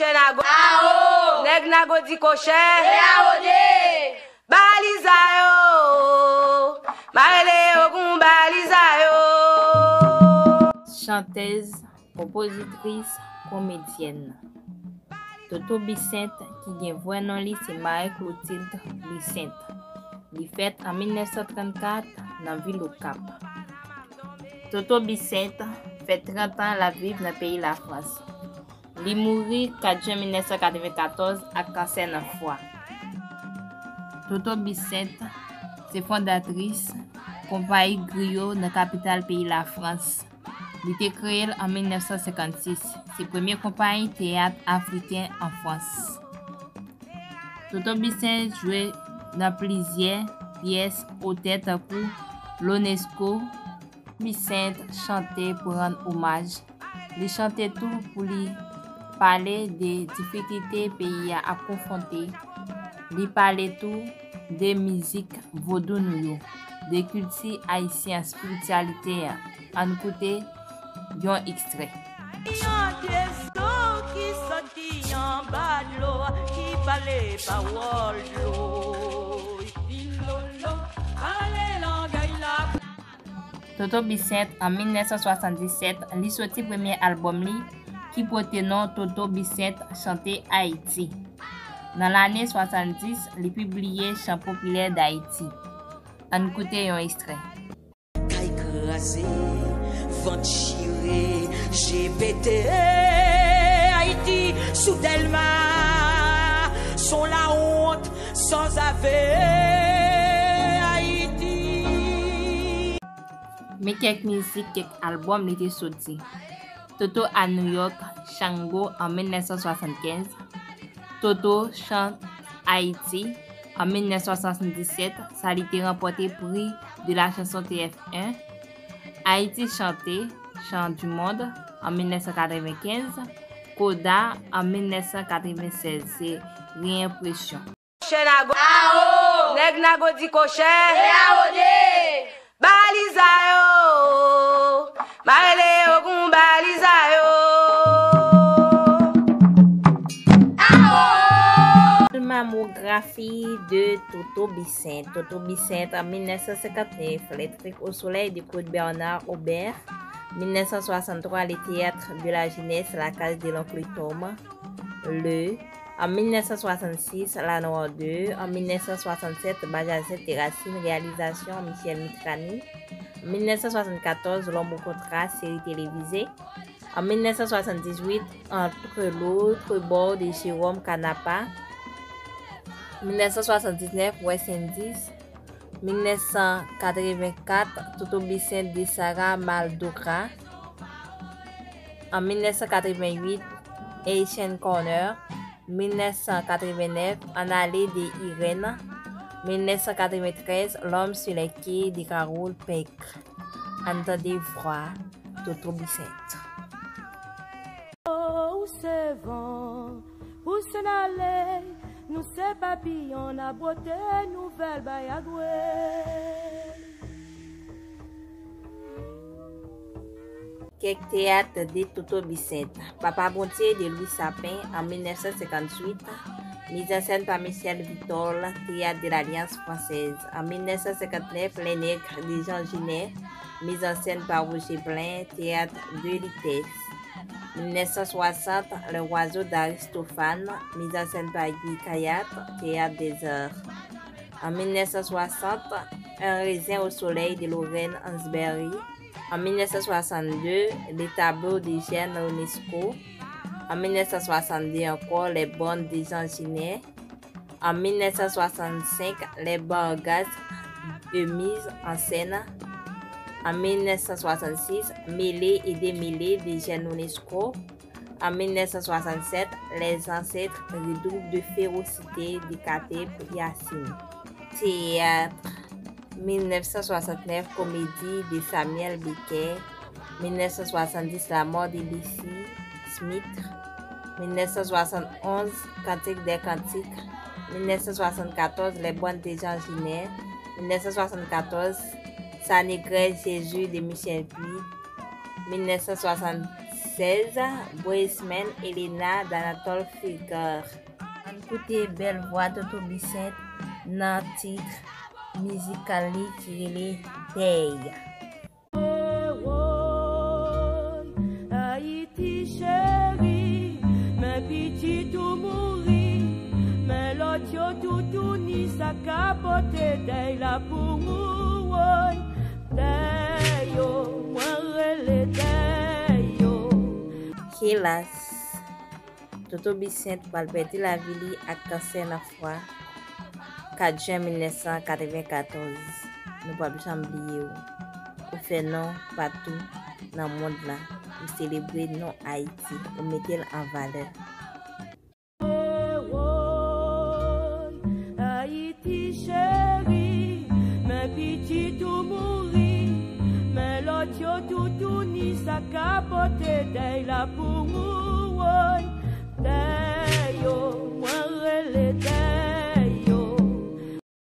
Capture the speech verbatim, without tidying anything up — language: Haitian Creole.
Chè nago. Awo. Nèg nago di kochè. E awo de. Baliza yo. Marele yo gon baliza yo. Chantèz, konpozitris, komedyèn. Toto Bisent, ki gen vrè non li se Marie Clotilde Bisent. Li fèt an mil nèf san trannkat nan vil Okap. Toto Bisent fè trant an l ap viv nan peyi Lafrans. Li mouri kat jen mil nèf san katrevenkatòz ak kansè nan fwa. Toto Bisent se fondatris konpayi Griyo nan kapital peyi Lafrans. Li te kreye l an mil nèf san senkannsis. Se premye konpayi teyat afriken an Frans. Toto Bisent jwe nan plizyè pyès otè tankou Lonesco. Bisent chante pou rann omaj. Li chante tou pou li pale de difikilte peyi a ap konfwonte. Li pale tou de mizik vodou nou yo, de kilti ayisyen, espirityalite a. Ann koute yon ekstrè. Yon vye zo ki sòti anba dlo, ki pale pawòl dlo. Pale langay la. Toto Bisent, an mil nèf san swasanndisèt, li soti premye albòm li, ki pote non Toto Bisent Chante Ayiti. Nan lane swasanndis, li pibliye Chan Popilè Dayiti. Ann koute yon ekstrè. Kay kraze, vant chire, je pete, Ayiti sou Dèlma, son lawont, sanzave, Ayiti. Men kèk mizik, kèk albòm li te soti. Toto a New York, Chango an mil nèf san swasannkenz, Toto chante Ayiti an mil nèf san swasanndisèt, sa li te ranpòte Prix de la Chanson T F un, Ayiti Chante, Chant du Monde an mil nèf san katrevenkenz, Koda an mil nèf san katrevensèz, se Reenpresyon. Chè nago. Awo. Nèg nago di kochè. E awo de. Baliza yo. Marele yo gon baliza yo. Awo. Filmografi de Toto Bisent. Toto Bisent an mil nèf san senkantnèf, Les Trèfles au soleil de Claude Bernard Aubert. Mil nèf san swasanntwa, Le Théâtre de la Jeunesse, La Case de l'Oncle Tom. Le An mil nèf san swasannsis, La Noire deux. An mil nèf san swasannsèt, Bajazet et Racine, réalisation Michel Mitrany. An mil nèf san swasannkatòz, L'Homme au contrat, série télévisée. An mil nèf san swasanndizwit, Entre l'autre bord de Jérôme Canapa. Mil nèf san swasanndiznèf, West Indies. Mil nèf san katrevenkat, Toto Bisent de Sarah Maldoka. An mil nèf san katrevenwit, Haitian Corner. Mil nèf san katrevennèf, Annalée de Irène. Mil nèf san katreventrèz, L'homme sur les quais de Raoul Peck. Ann tande vwa Toto Bisent. Ou se van, ou se nale, nou se papiyon, n ap bwote nouvèl bay a gwe. Kèk teyat de Toto Bisent. Papa Bondye de Louis Sapin an mil nèf san senkantuit, mise en scène par Michel Vitol, Théâtre de l'Alliance Française. An mil nèf san senkantnèf, Les Nègres de Jean Genet, mise en scène par Roger Blain, Théâtre de l'I T E S. Mil nèf san swasant, Les Oiseaux d'Aristophane, mise en scène par Guy Kayat, Théâtre des Arts. An mil nèf san swasant, Un raisin au soleil de Lorraine Hansberry. An mil nèf san swasanndde, Les Tableaux de Jeanne Ionesco. An mil nèf san swasanndde ankò, Les Bornes de Jean Genet. An mil nèf san swasannsenk, Les Bargas de mise en scène. An mil nèf san swasannsis, Mêlés et démêlés de Jeanne Ionesco. An mil nèf san swasannsèt, Les Ancêtres redoublent de férocité de Kateb Yassine. Teyat, mil nèf san swasannnèf, Comédie de Samuel Beckett. Mil nèf san swasanndis, La mort de Lucie Smith. Mil nèf san swasannonz, Cantique des Cantiques. Mil nèf san swasannkatòz, Les Bornes de Jean Genet. Mil nèf san swasannkatòz, Sa Négresse Jésus de Michel Puig. Mil nèf san swasann Sèz, Boyz Men, Elena, Danatol Figar. Ann koute bèl vwa Toto Bisent nan tit mizikal li ki rele Dèy. Woy, Ayiti cheri, men pitit ou mouri, men lòt yo toutouni, sa ka pote dèy la pou ou, woy. Dèy yo, mwen rele dèy yo. Helas, Toto Bisent pral pèdi lavi li ak kansè nan fwa, kat jen mil nèf san katrevenkatòz. Nou p ap janm bliye w. Ou fè non patou nan mond lan. Ou selebre non Ayiti. Ou mete l an valè. Woy, Ayiti cheri, men pitit ou mouri, men lòt yo toutouni, sa ka pote dèy la pou ou, woy. Dèy yo, mwen rele dèy.